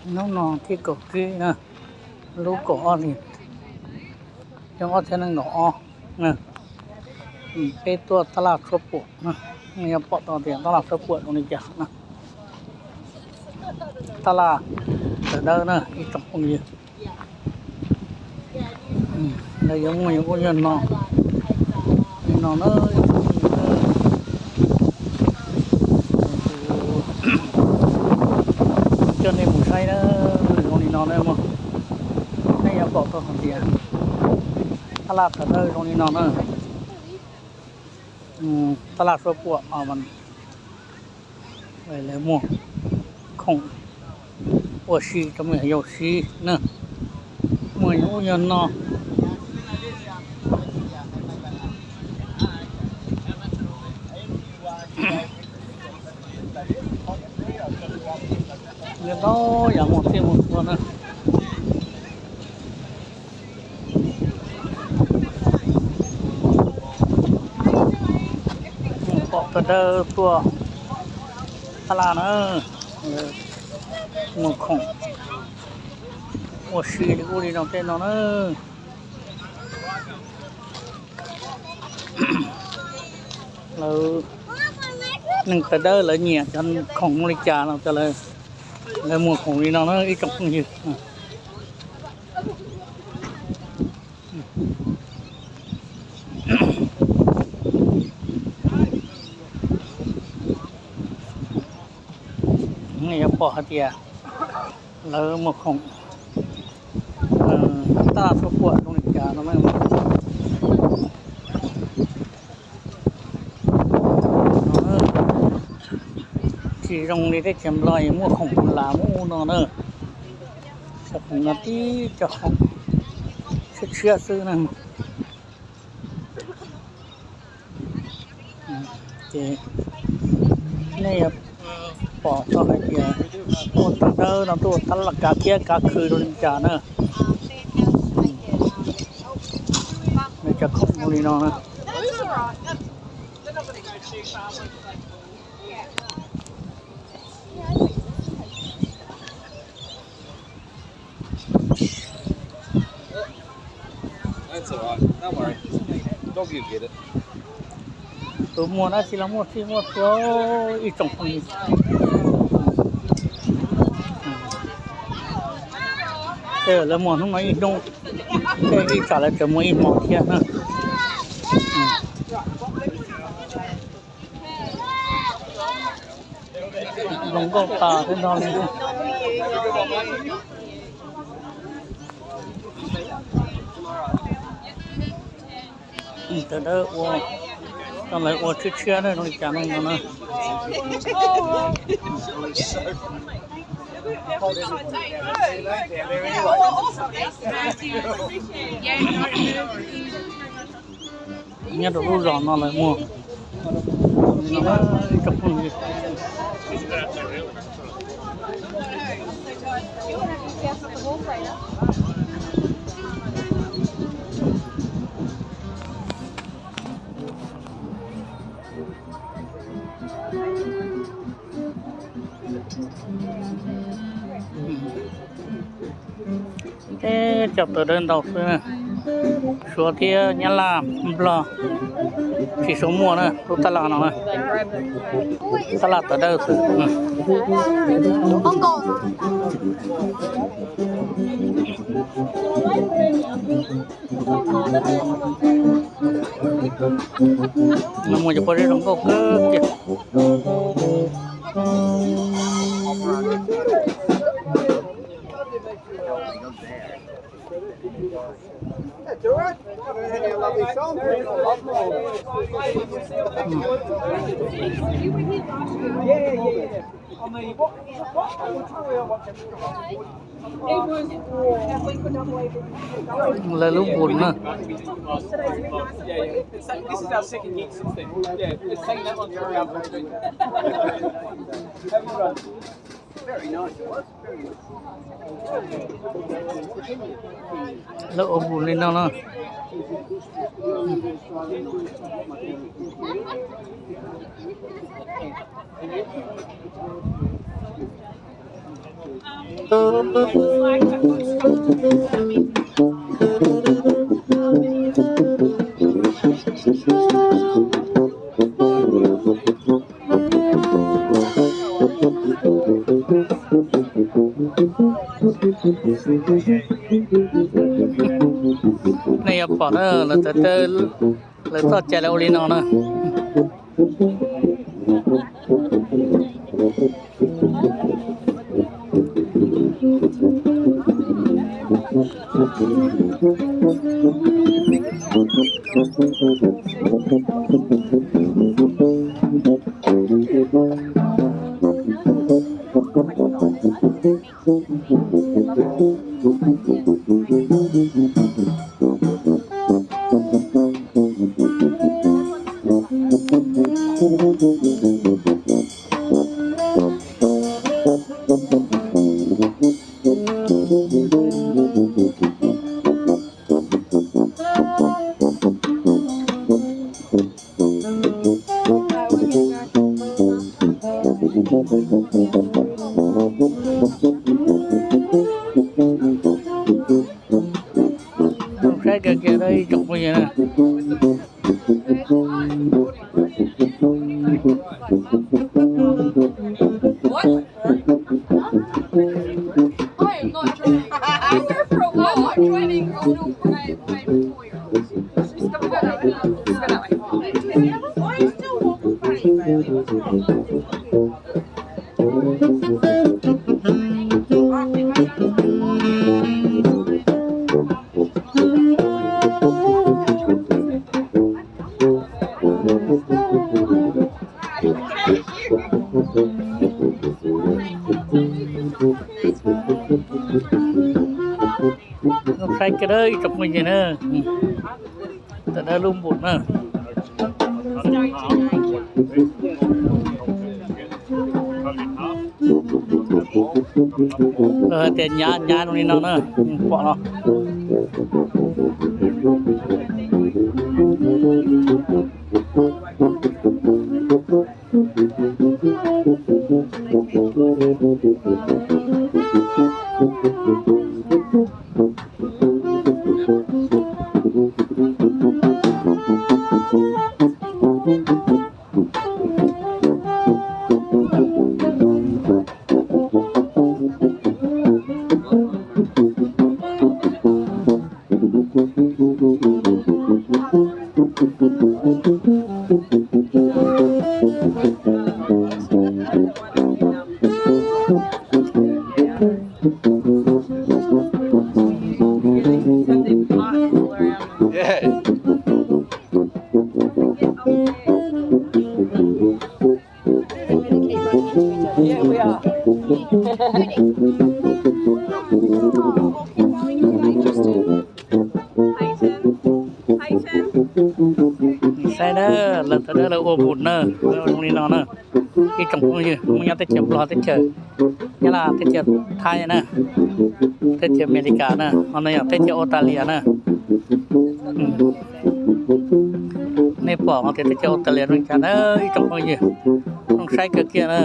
Hnub no thib kaum tsib na, lub kaum ob hlis xyoo ob txhiab nees nkaum ob na. Peb tuaj taj laj tshuab puam na, nej yuav pom tau tias taj laj tshuab puam zoo li cas na. Taj laj tawv dawb na ib tsoom phooj ywg. Lawv yuav muaj yog ub yog no li no na. Coj nej mus saib na, zoo li no na mog. Nej yuav pom tau hais tias taj laj tawv dawb zoo li no na. Taj laj tshuab puam, lawv muag khoom ua si rau me nyuam yaus siv na. Muaj yog ub yog no. Ntau yam muag txhij muag txhua na. Pom kawg dawb tuaj taj laj na, muag khoom ua si li ub li no tej no na. Lawv, neeg tawv dawb lawv nyiam cov khoom li cas no, lawv muag khoom li no na ib tsoom phooj ywg. Nej yuav pom hais tias lawv muag khoom taj laj tshuab puam zoo li cas no. Tsis zoo li teb chaws Nplog es muaj khoom las muaj ub no na. Cov khoom no tib cov khoom tshiab tshiab xwb na. Ces nej yuav pom tau hais tias muaj tawv dawb no tuaj tab laj kav kiab kav khw rau li cas na. Nws cov khoom zoo li no na. Tus muag dab tsi los muaj txhij muaj txhua ib tsoom phooj ywg. Lawv muag hnub no ib hnub, tej ib tsam lawv tseem muag ib hmo thiab na. Zoo nkauj tas thiab no li. Tawv dawb ua, tau lawv ua tshiab tshiab na zoo li cas no no na. Nyob rau lub zos no lawv muag ib tsoom phooj ywg. Teb cov tawv dawb ntau xwb na. Suav thiab Nyab Laj, Nplog tsis suav muaj na lub taj laj no na. Taj laj tawv dawb xwb. Nws muaj cov pob zeb zoo nkauj kawg kiag. Lawv lub npus na. Lawv ua npus li no na. Nej yuav pom na, lawv txoj cai lawv ua li no na. Saib kiag kiag ib tsoom phooj ywg na. Saib kiag ib tsoom phooj ywg na, tam dawb lub npum na. Lawv hais tias nyab nyab zoo li no na, pom no. Saib na, lawv thaum dawb lawv ua npum na, zoo li no na. Ib tsoom phooj ywg, Hmoob nyob teb chaws Nplog teb chaws, Nyab Laj teb chaws, Thaib na, teb chaws Amelikas na, ho no yog teb chaws Australia na. Nej pom no tias teb chaws Australia zoo li cas na ib tsoom phooj ywg, zoo saib kawg kiag na.